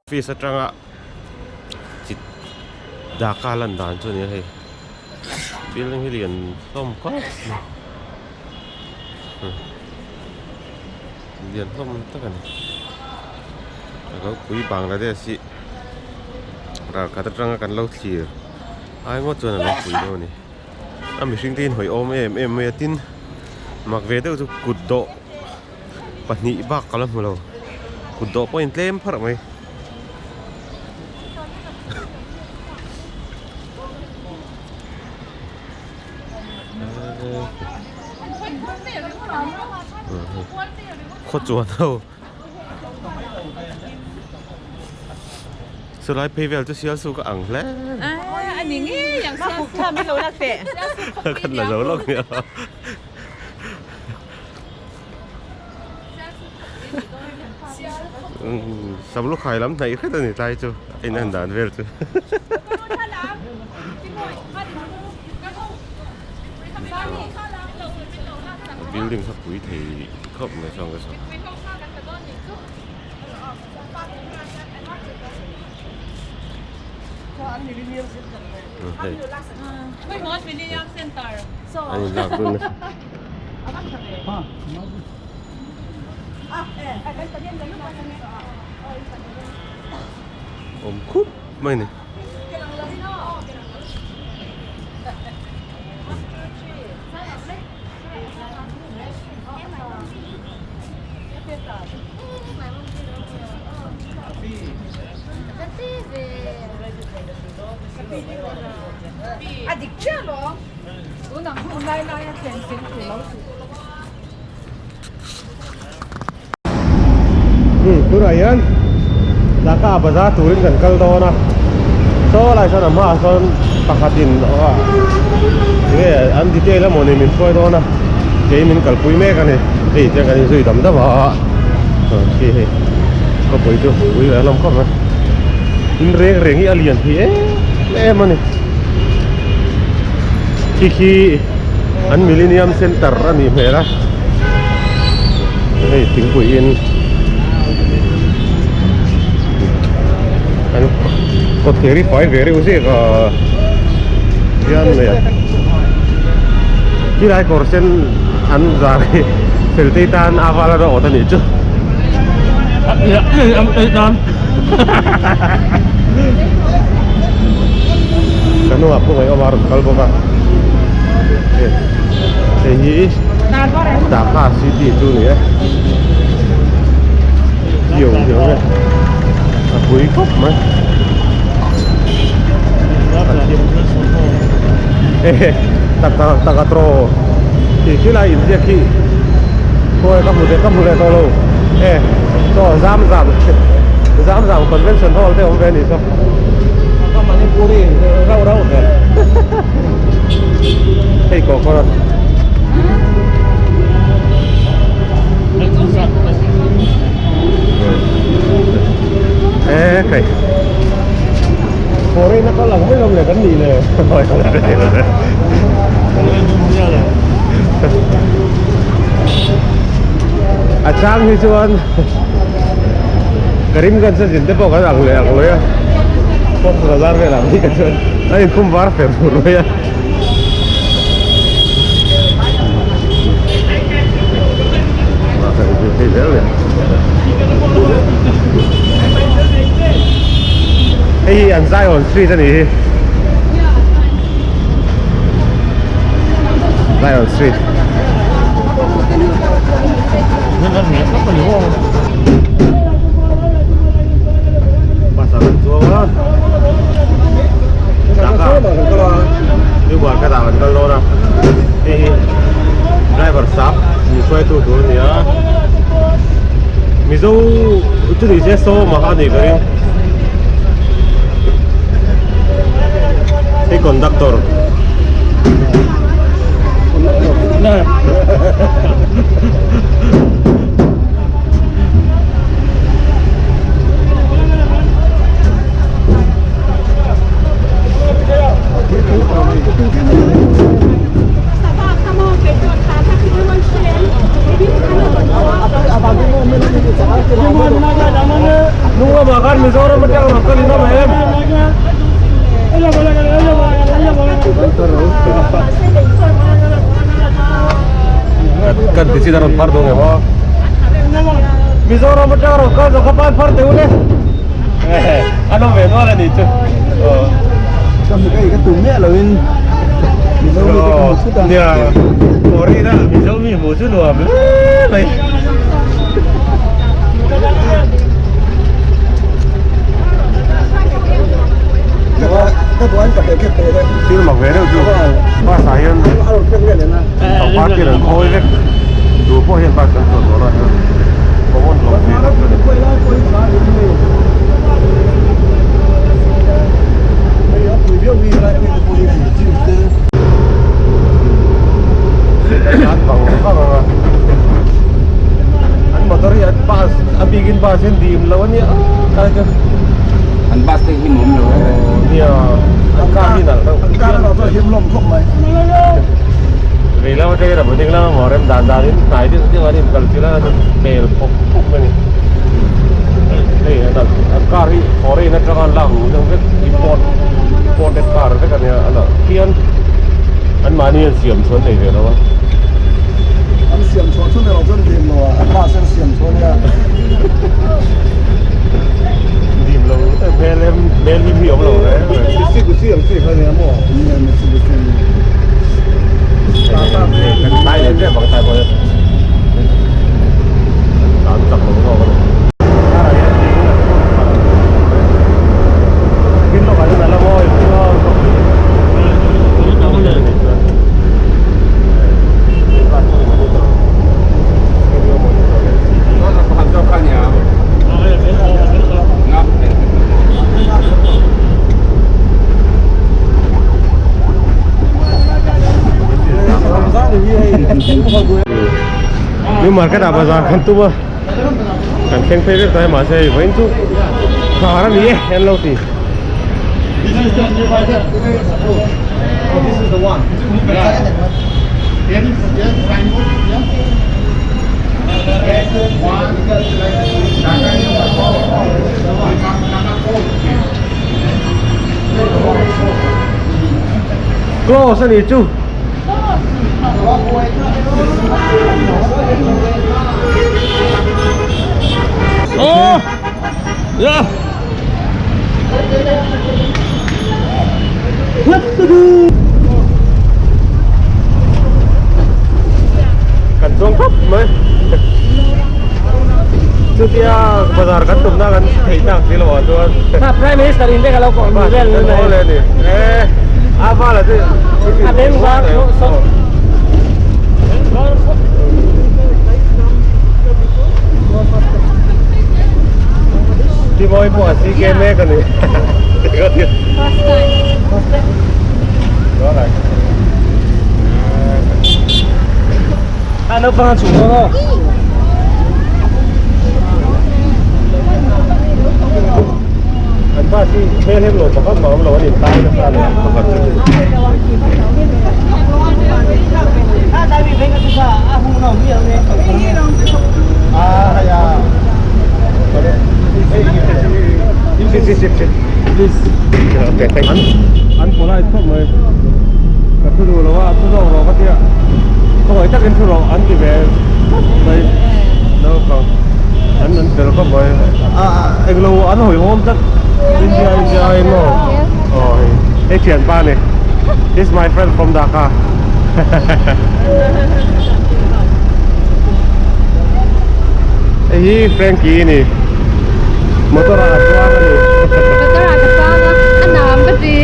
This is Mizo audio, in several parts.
Office atanga chit Dhaka lan dan chu a ni a hei building hi lian hlawm khawp mai lian hlawm tak a ni a lo pui Bangladesh hi ralkhat atanga kan lo thlir ai ngawt chuan a lo pui deuh a ni a mihring te hi an hawi awm em em mai a tin mak ve deuh chu kut dawh. Pahnih bak ka la hmu lo kut dawh pawh a intlem pharh mai. Khawchuan ho Chulai phei vel chu sial su ka ang hle. Kan la zo lawk nia. Samlu khai lam hnaih hret a ni tlai chu a in en dan vel chu. Building kha pui thei khawp mai sawn ka saw. An in lak dun nasa. Awm khup mai a ni. Tunah hian Dhaka bazar turin kan kal dawn a saw lai sawn a hmaah sawn pakhatin enge an detail emaw ni min hruai dawn a kei min kalpui mek a ni hei tiang kan inzui dam dam a khi hei khawpui chu pui ve hlawm khawp mai in reng reng hi a lian thei em em a ni. Khi khi an Millennium Center a nih hmel a hei thingpui in an kawt thir hi fai ve reuh zek a hian nei a khilai kawr sen an zar hi feltei tan a val a rawt a nih chu. Ka hnungah pawh ngaihawm a rawn kal bawk a hei hi Dhaka city chu a ni e hiau hiau nge a pui khawp mai ehe tak tak tak a traw tih khi lai inziak khi khawi ka hmu leh ka hmu leh tawh lo e chaw zam zam zam zam convention hall te awm ve a nih saw ka manipuri rauh rauh ve hei kawh kawr a e kai foreign a kal ang mai lo le kan nih le A chang hi chuan Karimganj a zin te pawh kan ang leh ang lawih a Cox Bazar velah ang hi ka chuan a inkhum var fer fur mai a. Hei hi an Zion Street a nih hi. Zion Street. Bus ah kan chuang a. Dhaka. New Market ah kan kal dawn a. Hei hi driver sap min hruaitu tur a ni a. Mizo chu ni se Sawma kha a nih ka ring. Hei conductor. Hnung lamah khan Mizo Mizoram atang rawn kal in awm em? Kan ti chin a rawn phar dawn em aw. Mizoram atang rawn kal zawk kha ban phar teh u le. An awm ve nual a nih chu. Ka hmu ka tum miah lo in Mizo mi te ka hmu thut a. Nia, foreign a Mizo mi hmuh chu nuam hle mai. Thil mak ve deuh chu bus ah hian pangpar te an khawi vek duh pawh hian bus kan chuan dawn a common lo ve tak chu a ni. An bang vang ang a an motor hi an bus a bikin bus hi an dim lo a nia kai chu an bus te hi him awm lo aw nia an car hi nalh deuh an car erawh chuan him hlawm khawp mai vei lam atangin a bul ding lam a rem dan dan in hnai deuh deuh an inkal chilh a an hmel phawk phawk a ni hei an an car hi foreign atanga an lak luh deuh vek import imported car vek a nia a nalh phian an mahni an siam chhuan nei ve lo a. An siam chhuah chhun erawh chuan dim lo a, an bus an siam chhuah nia. Dim lo hmel em hmel hlim hi awm lo reng reng. Mitsubishi ang chi kha nia maw? Nia Mitsubishi. Tata kan tlai leh tep ang tlai pawh hian. An chak lo zawk a ni. Karah hian ding an phun khat. Tin lawkah chuan a la mawi chuang bawk. New market ah bazar kan tum a kan thleng phei vek ta mahse hei vawiin chu khar a ni e an lo ti. Close a ni chu. Oh! Yeah! Kan chuang khawp mai chutia bazar kan tumna kan theih tak si lo ah chuan Prime Minister in te ka lo kawh hmu vel mai le ni e a vala chu a beng var so Ti mawi pawh a CK mek a ni. First time. A naupang a chhung dawn aw. An bus hi hmel hem lo pakhat mah awm lo an intai nasa a ni pakhat chu. An polite khawp mai ka thu duh lo a thu zawk rawh ka tia khawngaih takin thu rawh an ti ve khawp mai naupang an an fel khawp mai a englo an hawihhawm tlat India India aiin maw aw hei hei thianpa a ni this is my friend from Dhaka. Hei hi Frankie a ni motor ah a chuang a ni motor ah ka chuang a a nam ka ti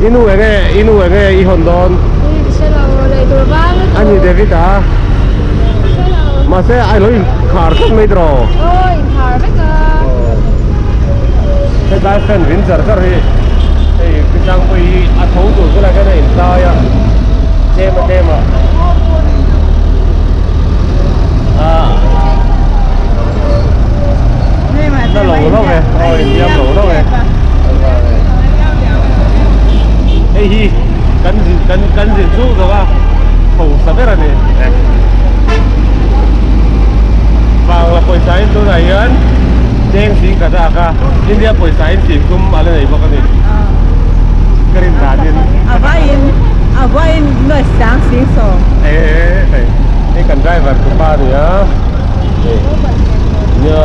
i nu enge i nu enge i hawn dawn i hre lo lei tur vang a ni David a hre lo mahse a lo inkhar tlat mai tiraw aw inkhar vek a hetlai fan vin char char hi hei pi tlangpui hi a tho tur bulah hian a intlai a tlem a tlem a ah na lo lo ve aw inhliam lo lo ve hei hi kan zin kan kan zin chhung zawk a hausa ber a ni bangla pawisa in tunah hian. Cheng sing ka dak a, India pawisa in sing tum a la nei bawk a ni. Ka rin danin. A vaiin a vaiin nuai sang sing sawm. Ee hei hei kan driver tu pa a ni a. Nia.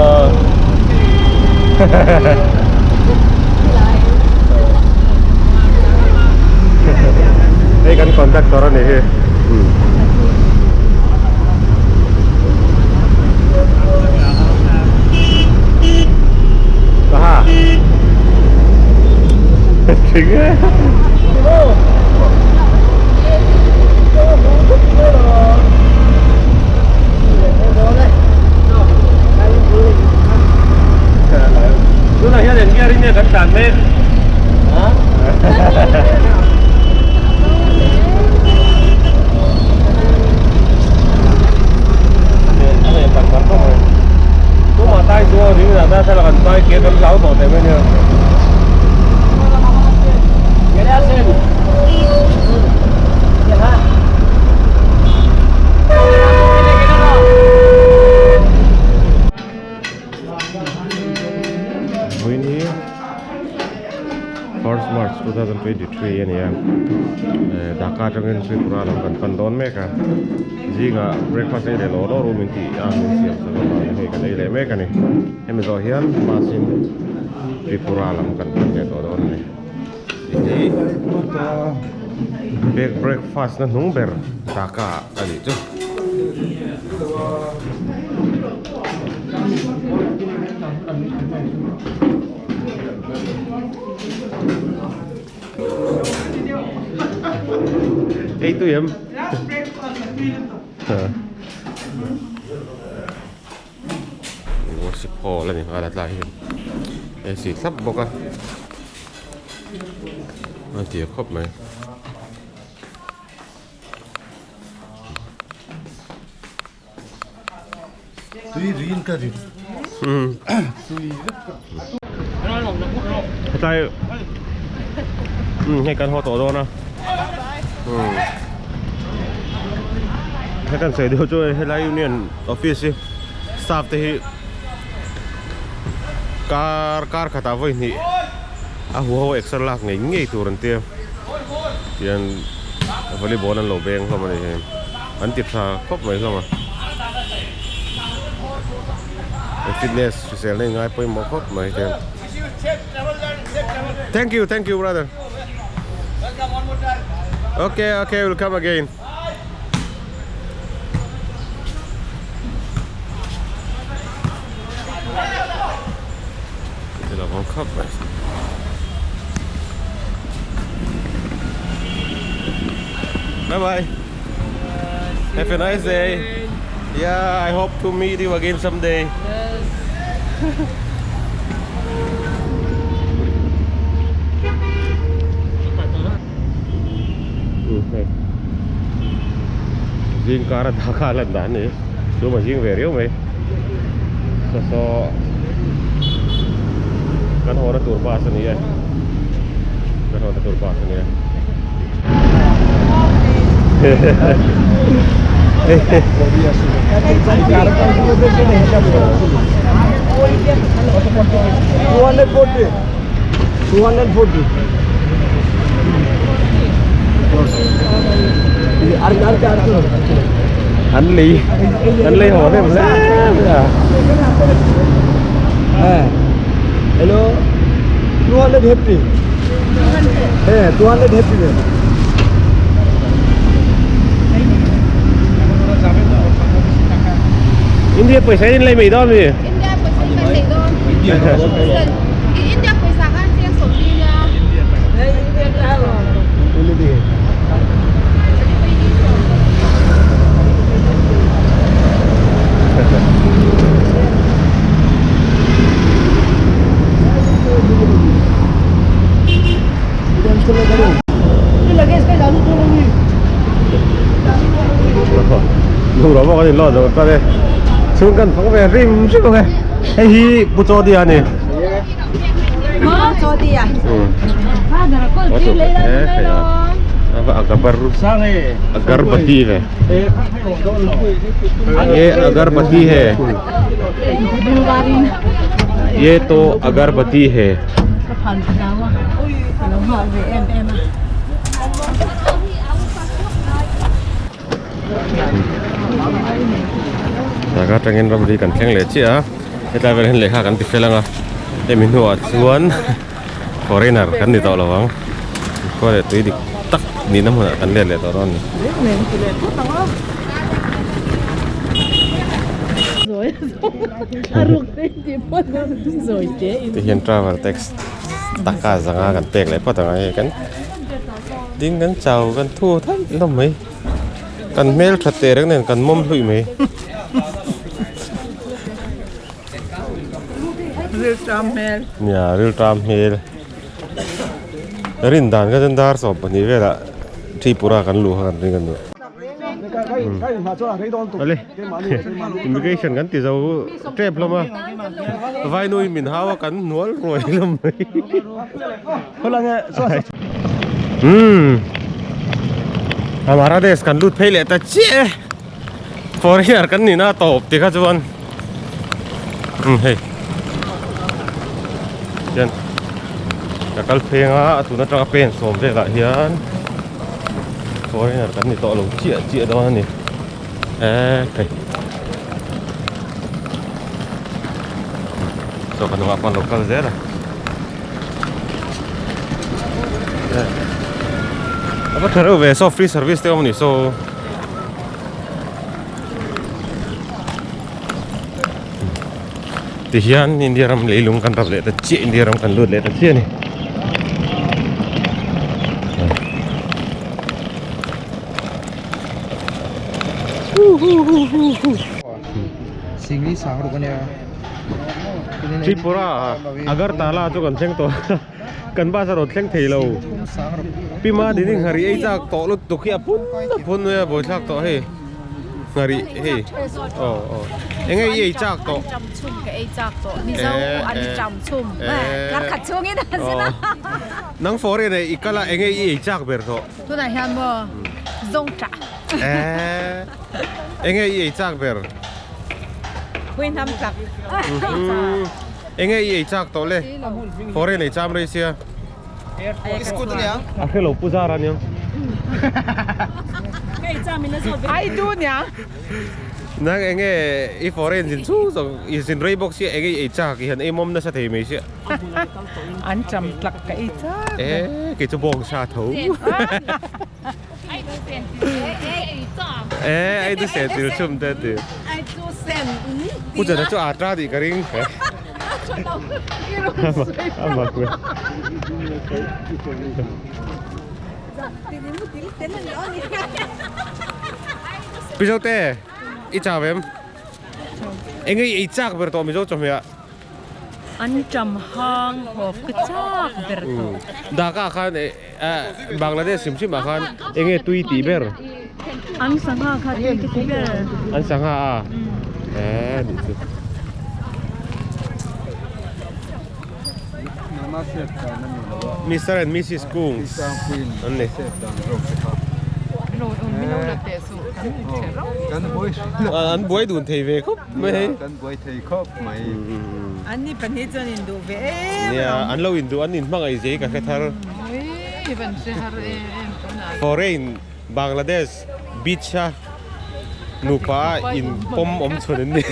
Hei kan conductor a ni hi. Aha. Thing e. Tunah hian eng nge ring nge kan tlan mek? Tumah tai chu aw ring dan thlalak an pai ke kan hlau tawh teh mai nia. Vawiin hi first March 2023 a ni a eh Dhaka atangin Tripura lam kan pan dawn mek a zingah breakfast ei leh law law ru min tih a min siam sak avangin hei kan ei leh mek a ni hemi zawh hian bus in Tripura lam kan pan leh tawh dawn a ni tih hi breakfast na hnung ber Dhaka ah a nih chu. Ei tui em? Worship hall a ni nghal a tlai hian AC thlap bawk a a tia khawp mai. Tui rin ka rin. Tui vek ka. Hetlai hei kan haw tawh dawn a. Hei kan sawi deuh chu helai union office hi staff te hi kar kar khatah vawi hnih a huho exer lak ngei ngei tur an tia. Tihian volleyball an lo beng hlawm a ni hei. An ti tha khawp mai hlawm a. Fitness hrisel na in ngai pawimawh khawp mai te. Thank you, thank you brother. Okay, okay, we'll come again. Khawp mai. Bye bye. Have a nice day. Yeah, I hope to meet you again someday. Yes. Zing kar a dah kha a lan dan a ni. Chu ma zing ve riau mai. Saw saw kan haw na tur bus a ni e. Kan haw na tur bus a ni e. An lei an lei haw em hle mai a. Hello 250 হ্যাঁ 250 India pawisa in lei mai dawn mi. India pawisa in kan nei dawn. India pawisa khan chiang sawmli nia. Lung rawh pawh kan inlawn zo tan e. Chhung kan fang ve hrim hrim ang e. Hei hi Pu Chawdi a ni. Agarbati ve. Ye agarbati hai. Ye to agarbati he. Ka phan hlau a, ka lo nghah ve em em a. Naga atangin ramri kan thleng leh chiah a, hetlai velah hian lehkha kan ti fel ang a, hemi hnuah chuan foreigner kan ni tawh lo ang, khua leh tui dik tak nihna hmunah kan let leh tawh dawn a ni. Tihian travel tax taka zanga kan pek leh phawt ang a hei kan ding kan chau kan thu thaih hlawm mai. Kan hmel tha teh reng nen kan mawm hluih mai. Rilṭam hmel. Nia rilṭam hmel. Rin dan kha chuan dar 12 velah Tripura kan luh kha kan ring a ni. Ale immigration kan ti zo tep hlawm a. Vainui min hau a kan hnual ruai hlawm mai. Umm Hamara desh kan lut phei leh ta chiah e foreigner kan ni na tawp ti kha chuan umm hei hian ka kal phei anga a tun atanga pen sawm velah hian foreigner kan ni tawh lo chiah chiah dawn a ni e hei chaw ka hnungah pawh an lo kal zel a. A va tha reuh ve saw free service te awm a ni saw tihian India ram leilung kan rap leh ta chiah India ram kan lut leh ta chiah a ni. Singli sang ruk ania. Tripura Agartala chu kan thleng tawh kan bus a rawn thleng thei lo Pima dini nghari ei chak tawh lutuk hi a phun a phun mai a buaithlak tawh hei nghari hei aw aw eng nge i ei chak tawh An chum ka ei chak tawh Mizo an cham chum kar khat chungin a zin a nang foreign e i kal a eng nge i ei chak ber tawh tunah hian maw zawngṭah eng nge i ei chak ber Pui hnam tak. Enge i ei chak tawh le? Foreign ei cham rei sia. Iskut ania. A hrelo pu zar aniang. Ai du nia. Nang enge i foreign zin chu zawng i zin rei bawk sia enge i ei chak i han ei mawm nasa thei mai sia. An cham tlak ka ei chak. E kei chu bawng sa tho. E ai du sen til chum te ti. Ai du sen. Pu chana chu atra tih ka ring. Amak ve. Pi Zote, i chau em? Enge i ei chak ber tawh Mizo chawhmeh ah? An cham hang hawp ka chak ber tawh. Dhaka khan Bangladesh hrim hrim ah khan enge tui tih ber? An sangha kha tui ka ti ber. An sangha a? Eh nih chu. Mister and Missus Kungs an ni. An buai dun thei ve khawp mai hei. Kan buai thei khawp mai. An ni pahnih chuan induh ve em Nia, an lo induh an inhmangaih zei ka hre thar. Foreign Bangladesh beach a nupa in pawm awm chhun an ni.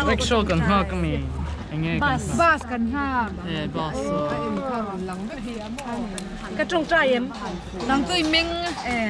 Rickshaw kan nghak ami enge Bus kan nghak e bus ka tawngtai em nang chu i meng e.